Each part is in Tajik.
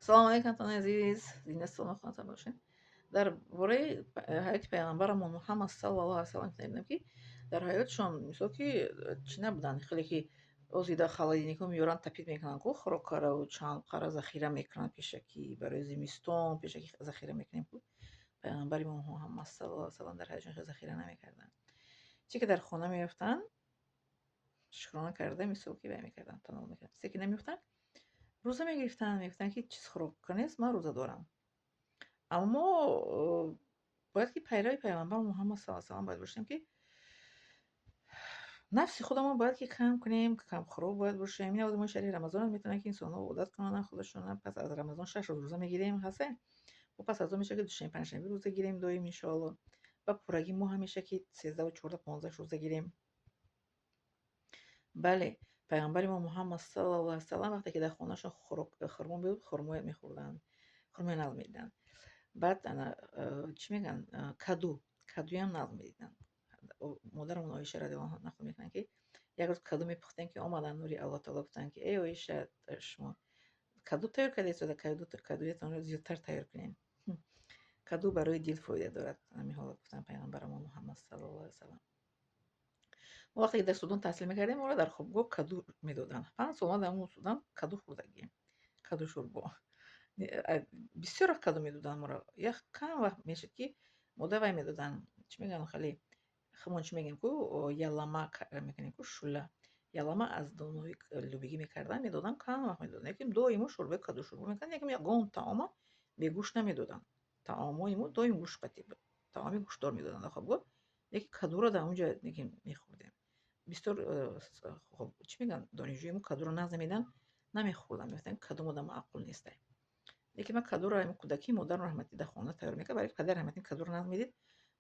Салому алейкум, ҳамватанони азиз, зинда саломат хонатон бошед. Дар бораи ҳаёти пайғамбарамон Муҳаммад саллаллоҳу алайҳи васаллам мебинем, ки дар ҳаётшон, мисол, ки чӣ набуданд. Хеле ки озида холодильникҳо меёранд, тапит мекунанд ку хӯрокаро, чанд қара захира мекунанд пешакӣ, барои зимистон пешакӣ захира мекунем ку. Пайғамбари мо Муҳаммад саллаллоҳу алайҳи васаллам дар ҳаётшон хеле захира намекарданд. Чӣ ки дар хона меёфтанд, шукрона карда, мисол, ки вай мекарданд, танаввул мекарданд. Чизе ки намеёфтанд, рӯза мегирифтанд, мегуфтанд, ки чиз хӯрока нест, ман рӯза дорам. Аммо бояд ки пайрави пайғамбар Муҳаммад саллаллоҳу алайҳи васаллам бояд бошем, ки нафси худамон бояд ки кам кунем, камхӯрок бояд бошем. Ин моҳи шарифи Рамазон метавонад, ки инсонҳо одат кунанд худашона. Пас аз Рамазон 6 рӯз рӯза мегирем, ҳасе? Бо пас аз он мешавад, ки душанбе, панҷшанбе рӯза гирем доим, иншоалло. Ва пуррагӣ моҳ ҳамеша, ки 13, 14, 15 рӯза гирем. Бале, пайғамбари мо Муҳаммад саллаллоҳу алайҳи васаллам вақте ки дар хонаашон хӯрок, хурмо буд, хурмо мехӯрданд, хурмои нағз медиданд. Баъд ана чӣ мегӯянд, каду, кадуям нағз медиданд. Модарамон Оиша радиаллоҳу анҳо нақл мекунанд, ки як рӯз каду мепухтем, ки омаданд нури Аллоҳ таоло, гуфтанд, ки: «Эй Оиша, шумо каду тайёр кардаед, кадуятонро зиёдтар тайёр кунед, каду барои дил фоида дорад». Ҳамин ҳолат гуфтанд пайғамбарамон Муҳаммад саллаллоҳу алайҳи васаллам. Мо вақте ки дар Судон таҳсил мекардем, моро дар хобгоҳ каду медоданд. 5 сол ма дар Судан каду хӯрдагием, каду шӯрбо. Бисёр вақт каду медоданд моро. Як кам вақт мешуд, ки мода вай медоданд, чӣ мегӯянд, хеле хумон, чӣ мегӯем ку, ялама мекунем ку, шӯла, ялама аз донаҳои лӯбигӣ мекарданд, медоданд, кам вақт медоданд. Лекин доимо шӯрбои каду шӯрбо мекарданд, лекин ягон таома бегӯшт намедоданд. Таомҳои мо доим гӯшт қатӣ буд, таоми гӯштдор медоданд дар хобгоҳ, лекин кадуро дар онҷа лекин мехӯрдем бисёр. Хоб, чӣ мегӯянд, донишҷӯи мо кадуро нағз намедиҳанд, намехӯрданд, мегуфтанд, каду мода маъқул нестай. Лекин ман кадуро кӯдакӣ модарам раҳматӣ дар хона тайёр мекард, барои падари раҳматӣ кадуро нағз медид.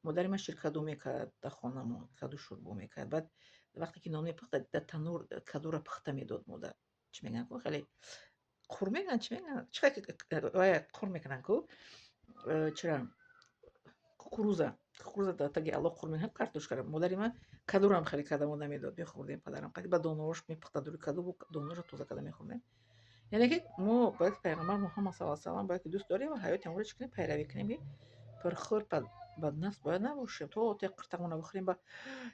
Модари ман ширкаду мекард дар хонамон, каду шӯрбо мекард. Баъд вақте ки нон мепухт, дар танӯр кадуро пухта медод модар. Чӣ мегӯянд ку, хеле қур мегӯянд, чӣ мегӯянд, чӣ қур мекунанд ку, чира, кукуруза, кукуруза дар таги алло қур мекунанд, картошкаро. Модари ман кадурам хеле карда мода медод, мехӯрдем падарам қати, ба донаҳош мепухта, дури каду донаҳошо тоза карда мехӯрдем. Яъне ки мо бояд пайғамбар Муҳаммад саллаллоҳу алайҳи васаллам бояд ки дӯст дорем ва ҳаёти онро чӣ кунем, пайравӣ кунем, ки пурхӯр, баднафс бояд набошем, то те қиртағона бихӯрем, ба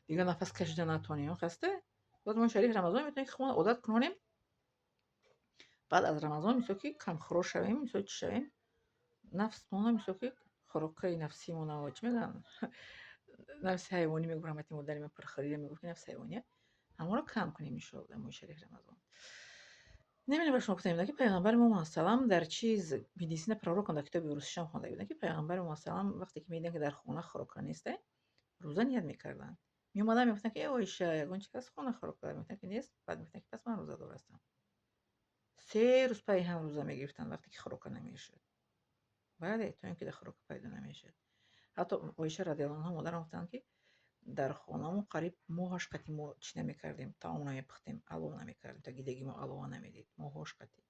дигар нафас кашида натонем, хаста. Боз моҳи шарифи Рамазон метавонем, ки худмон одат кунонем, баъд аз Рамазон, мисол, ки камхӯрок шавем, мисол, чӣ шавем, нафсмона, мисол, ки хӯрокаи нафсимона, чӣ мегӯянд, нафси ҳайвонӣ мегӯ, раҳмати модари ман пурхӯрида мегуфт, ки нафси ҳайвония ҳамонро кам кунем, иншоалло, дар моҳи шарифи Рамазон. Намедонам, ба шумо гуфтам, ки пайғамбари мо салам дар чиз медицина пророкам дар китоби русишам хонда будам, ки пайғамбари мо салам вақте ки медиданд, ки дар хона хӯрока неста, рӯза ният мекарданд. Меомаданд, мегуфтанд, ки: «Э Оиша, ягон чи ҳаст хона хӯрока?» Мегуфтанд, ки нест. Баъд мегуфтанд, ки пас ман рӯзадор ҳастам. 3 рӯз пайи ҳам рӯза мегирифтанд, вақте ки хӯрока намешуд. Бале, то ин ки дар хӯрока пайдо намешуд. Ҳатто Оиша радиаллоҳу анҳо, модарам, гуфтанд, ки дар хонамон қариб моҳаш қатӣ мо чӣ намекардем, таом намепухтем, алов намекардем, та гидаги мо алова намедид моҳош қатӣ.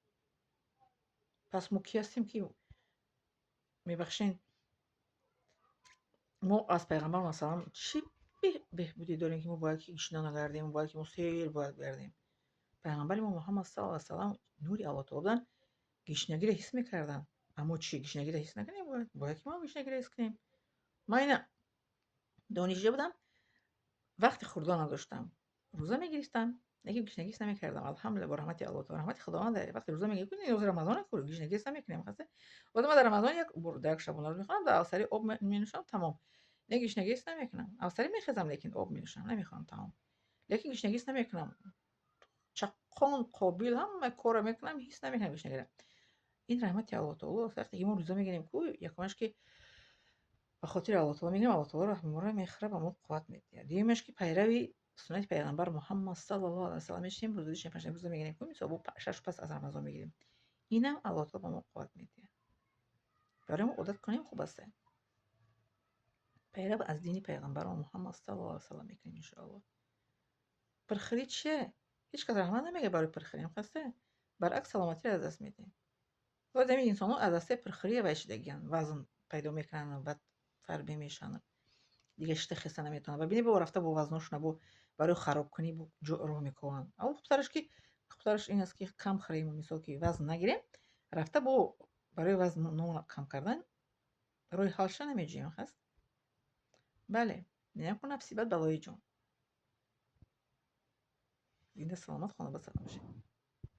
Пас мо кӣ ҳастем, ки, мебахшен, мо аз пайғамбар масалан чӣ беҳбудӣ дорем, ки мо бояд ки гишна нагардем, бояд ки мо сер бояд гардем? Пайғамбари мо Муҳаммад саллаллоҳу алайҳи васаллам нури Аллоҳ таоло буданд, гишнагиро ҳис мекарданд. Аммо чӣ, гишнагиро ҳис накунем? Бояд ки мо гишнагиро ҳис кунем. Ман ина донишҷӯ будам, вақти хӯрдан надоштам, рӯза мегирифтам, лекин гишнагӣ ҳис намекардам. Алҳамдулилла, бо раҳмати Аллоҳ таоло, раҳмати Худованд. Вақте рӯза мегирӣ, ҳозир Рамазон, гишнагӣ ҳис намекунем, хаста. Боз ман дар Рамазон як бор дар як шабонарӯз мехӯрам, дар авсари об менӯшам, тамом. Не, гишнагӣ ҳис намекунам. Авсари мехезам, лекин об менӯшам, намехӯрам таом, лекин гишнагӣ ҳис намекунам. Чаққон, қобил, ҳама корро мекунам, ҳис намекунам гишнагиро. Ин раҳмати Аллоҳ таоло. Вақте ки мо рӯза мегирем ку, якумаш, ки ба хотири Аллоҳ таоло мегирем, Аллоҳ таоло раҳми мехӯра, ба мо қувват медиҳад. Дуюмаш, ки пайрави суннати пайғамбар Муҳаммад саллаллоҳу алайҳи васаллам мешавем, рӯзи душанбе, панҷшанбе рӯза мегирем ку, мисол, бо 6 рӯз пас аз Рамазон мегирем, инам Аллоҳ таоло ба мо қувват медиҳад. Барои мо одат кунем, хуб аст, пайрав аз дини пайғамбарон Муҳаммад саллаллоҳу алайҳи васаллам мекунем, иншоаллоҳ. Пирхӯрӣ чие? Ҳеҷ кас раҳмат намегӯяд барои пирхӯрӣ, хаста, баръакс, саломатиро аз даст медиҳем. Боз ҳамин инсонҳо аз дастаи пирхӯрӣ вай шидагиянд, вазн пайдо мекунанд, баъд фарбе мешаванд, дигар шита хеста наметавонанд. Ва бинед, бо рафта бо вазношона бо барои харобкунӣ роҳ мекунанд. Аммо хубтараш ин аст, ки кам хӯрем, мисол, ки вазн нагирем. Рафта бо барои вазн кам кардан роҳи ҳалша намеҷӯем, ҳаст? Бале, инам ку нафси бад, балои ҷон. Зинда, саломат, хона ба салом бошед.